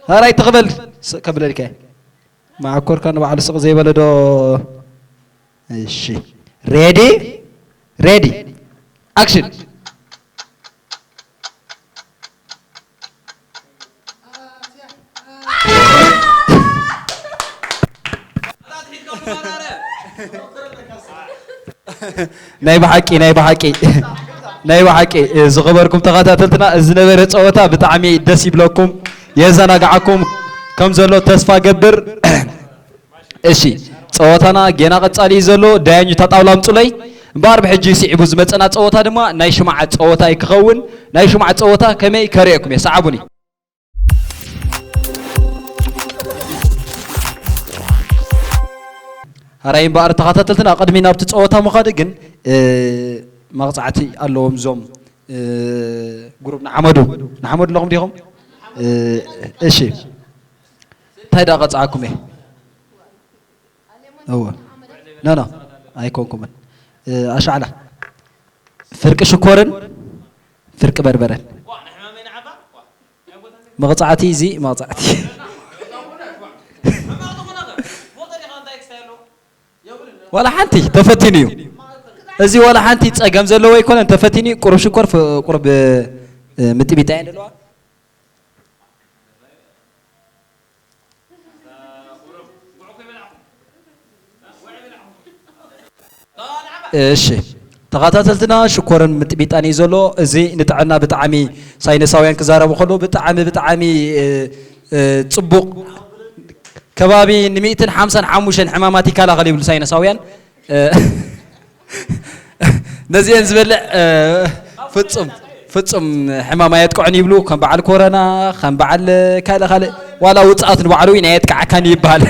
ሀራይ ትኽበል። ስቕ ከብለልካ እየ። መዓኮርካ ንባዕሉ ስቕ ዘይበለ ዶ? እሺ። ሬዲ? ሬዲ። ኣክሽን። ናይ ብሓቂ ናይ ብሓቂ ናይ ብሓቂ ዝኸበርኩም ተኸታተልትና፣ እዚ ዝነበረ ፀወታ ብጣዕሚ ደስ ይብለኩም፣ የዘናግዓኩም ከም ዘሎ ተስፋ ገብር። እሺ፣ ፀወታና ጌና ቀፃሊ እዩ ዘሎ። ዳያኙ ታጣውላ ኣምፁለይ። እምበኣር ብሕጂ ስዒቡ ዝመፀና ፀወታ ድማ ናይ ሽምዓ ፀወታ እዩ ክኸውን። ናይ ሽምዓ ፀወታ ከመይ ከርእየኩም እየ፣ ሰዓቡኒ። ሕራይ እምበኣር ተኸታተልትና፣ ቅድሚ ናብቲ ፀወታ ምኻድ ግን፣ እ፣ መቕፃዕቲ ኣለዎም እዞም፣ እ፣ ግሩፕ ንሓመዱ። ንሓመዱ ኣለኹም ዲኹም? እ፣ እሺ። እንታይ ደኣ ቀፅዓኩም እየ? እወ። ኖ፣ ኖ፣ ኣይኮንኩምን። እ፣ ኣሻዕላ። ፍርቂ ሽኮርን ፍርቂ በርበረን። መቕጻዕቲ እዚ መቕጻዕቲ። ዋላ ሓንቲ ተፈቲኑ እዩ። እዚ ዋላ ሓንቲ ጸገም ዘለዎ ኣይኮነን፣ ተፈቲኑ እዩ። ቁሩብ ሽኮር፣ ፍ-፣ ቁሩብ፣ እ፣ ምጥሚጣ እየን ዘለዋ። እሺ፣ ተኸታተልትና፣ ሽኮርን ምጥሚጣን እዩ ዘሎ። እዚ ንጥዕና ብጣዕሚ ሳይንሳውያን ክዛረቡ ከለዉ ብጣዕሚ፣ ብጣዕሚ፣ እ፣ እ፣ ጽቡቕ፣ ከባቢ ንሚእትን ሓምሳን ሓሙሽተን ሕማማት ይከላኸል ይብሉ ሳይንሳውያን። እ፣ ነዚአን ዝበልዕ፣ እ፣ ፍጹም፣ ፍጹም ሕማም ኣየጥቅዖን ይብሉ። ከም በዓል ኮረና፣ ከም በዓል ካልእ ካልእ፣ ዋላ ውጽኣት ንባዕሉ እውን ኣየጥቅዓካን ይበሃል።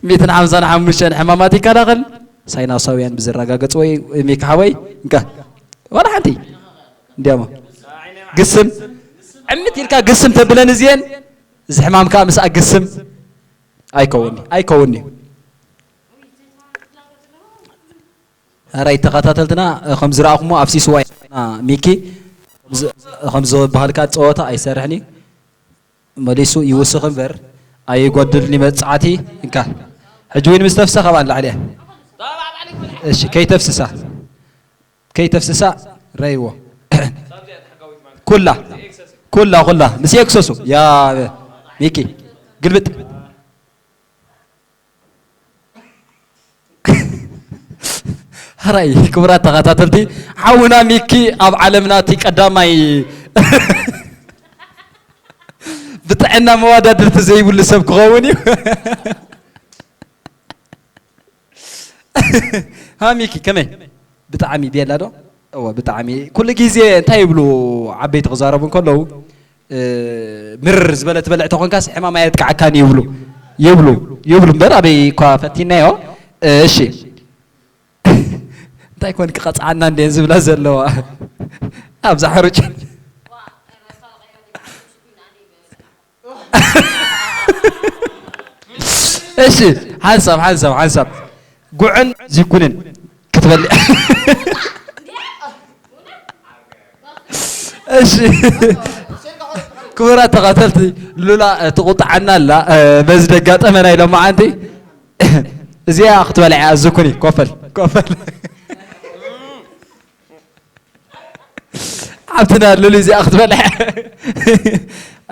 ሚእትን ሓምሳን ሓሙሽተን ሕማማት ይከላኸል። ሳይንሳውያን ብዘረጋገጽዎ እዩ። ሚኪ ሓወይ፣ እንካ። ዋላ ሓንቲ። እንዲያሞ። ግስም። ዕምት ኢልካ ግስም ተብለን እዚአን። እዚ ሕማም ከኣ ምስኣ ግስም። ኣይከውን'ዩ፣ ኣይከውን'ዩ። ሕራይ ተኸታተልትና፣ ከም ዝረኣኹሞ ኣፍሲስዋ ኢና ሚኪ። ከም ዝ-፣ ከም ዝበሃልካ ጸወታ ኣይሰርሕን እዩ። መሊሱ ይውስኽ እምበር ኣይጎድልን እዩ መጽዓቲ። እንካ። ሕጂ እውን ምስ ተፍሰ ካብኣ ንላዕሊ እያ። እሺ፣ ከይተፍስሳ። ከይተፍስሳ ረይዎ። ኩላ፣ ኩላ፣ ኩላ። ምስ ኤክሰሱ። ያ ሚኪ፣ ግልብጥ። ሕራይ፣ ክቡራት ተኸታተልቲ፣ ሓውና ሚኪ ኣብ ዓለምና እቲ ቀዳማይ ብጥዕና መዋዳድርቲ ዘይብሉ ሰብ ክኸውን እዩ። ሃ ሚኪ፣ ከመይ? ብጣዕሚ ቤላ ዶ? እወ፣ ብጣዕሚ። ኩሉ ግዜ እንታይ ይብሉ ዓበይቲ ክዛረቡ እንከለዉ፣ እ፣ ምርር ዝበለ ትበልዕ ተኾንካስ ሕማም ኣየጥቅዓካን ይብሉ። ይብሉ፣ ይብሉ እምበር ኣበይ እኳ ፈቲናዮ። እ፣ እሺ። እንታይ ኮን ክቐጽዓና እንዴን ዝብላ ዘለዋ? ኣብዛ ሕሩጭ። እሺ፣ ሓንሳብ፣ ሓንሳብ፣ ሓንሳብ። ጉዕን ዝኩንን ክትበልዕ። እሺ። ክቡራት ተኸታተልቲ፣ ሉላ፣ እ፣ ትቑጣዓና ኣላ፣ እ፣ በዚ ደጋጠመ ናይ ሎማዓንቲ። እዚኣ ክትበልዕ እያ፣ ዝኩኒ፣ ኮፈል፣ ኮፈል። ሓብትና ሉሊ እዚኣ ክትበልዕ።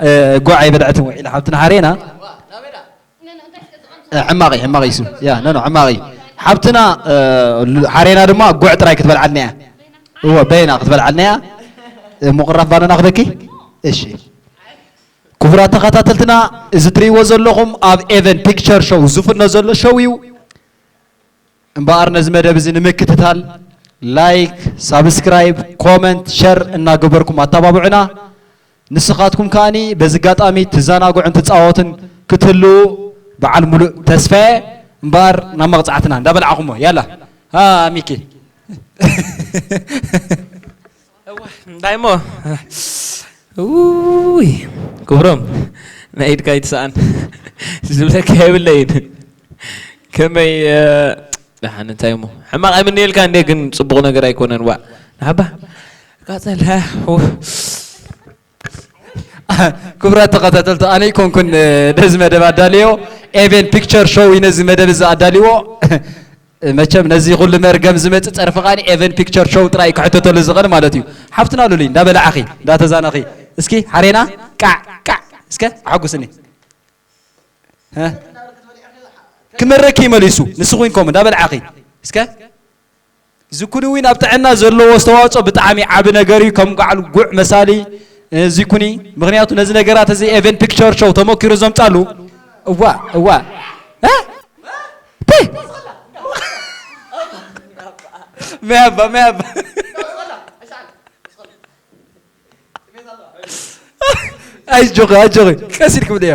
እ፣ ጉዕ ኣይበልዐትን ውዒላ ሓብትና ሓሬና። እ፣ ሕማቕ እዩ፣ ሕማቕ እዩ እሱ። ያ፣ ኖ፣ ኖ፣ ሕማቕ እዩ። ሓብትና፣ እ፣ ሉ-፣ ሓሬና ድማ ጉዕ ጥራይ ክትበልዓልና እያ። እወ፣ በይና ክትበልዓልና እያ። እ፣ ምቑራፍ ባናና ክበኪ? እሺ። ክቡራት ተኸታተልትና፣ እዚ ትርእይዎ ዘለኹም ኣብ ኤቨን ፒክቸር ሾው ዝፍኖ ዘሎ ሾው እዩ። እምበኣር ነዚ መደብ እዚ ንምክትታል ላይክ፣ ሳብስክራይብ፣ ኮመንት፣ ሸር እናገበርኩም ኣተባብዑና። ንስኻትኩም ከኣኒ በዚ ኣጋጣሚ ትዘናግዑን ትጻወቱን ክትህልዉ በዓል ሙሉእ ተስፋ እየ። እምበኣር ናብ መቕጻዕትና እንዳበልዓኹሞ፣ ያላ። ሃ፣ ሚኪ። እዋ፣ እንታይ እሞ? ውይ፣ ክብሮም፣ ናይ ኢድካ ኣይትስኣን። ዝብለካ የብለይን። ከመይ፣ እ፣ ደሓን፣ እንታይ እሞ? ሕማቕ ኣይምንየልካ እንዴ፣ ግን ጽቡቕ ነገር ኣይኮነን። ዋ፣ ንሓባ፣ ቃጸል፣ ሃ፣ ው። ክቡራት ተኸታተልቲ፣ ኣነ ኣይኮንኩን፣ እ፣ ነዚ መደብ ኣዳልዮ፣ ኤቨን ፒክቸር ሾው እዩ ነዚ መደብ እዚ ኣዳልዎ። መቸም ነዚ ኩሉ መርገም ዝመጽእ ጸርፊ ኸኣኒ ኤቨን ፒክቸር ሾው ጥራይ ክሕተተሉ ዝኽእል ማለት እዩ። ሓፍትና ሉሊ፣ እንዳበላዕኺ፣ እንዳተዛነኺ፣ እስኪ ሓሬና፣ ቃዕ፣ ቃዕ፣ እስከ ኣሐጉስኒ። ሀ? ክመረኪ መሊሱ፣ ንስኺ እውን ከምኡ እንዳበላዕኺ፣ እስከ ዝኩኒ እውን ኣብ ጥዕና ዘለዎ ኣስተዋፅኦ ብጣዕሚ ዓቢ ነገር እዩ። ከም በዓል ጉዕ መሳሊ ዝኩኒ፣ ምክንያቱ ነዚ ነገራት እዚ ኤቨን ፒክቸር ሾው ተመኪሩ ዘምፃሉ። እዋ እዋ እ? ቲ! መያባ መያባ ኣይጆኺ ኣይጆኺ ቀስ ኢልኩም ድያ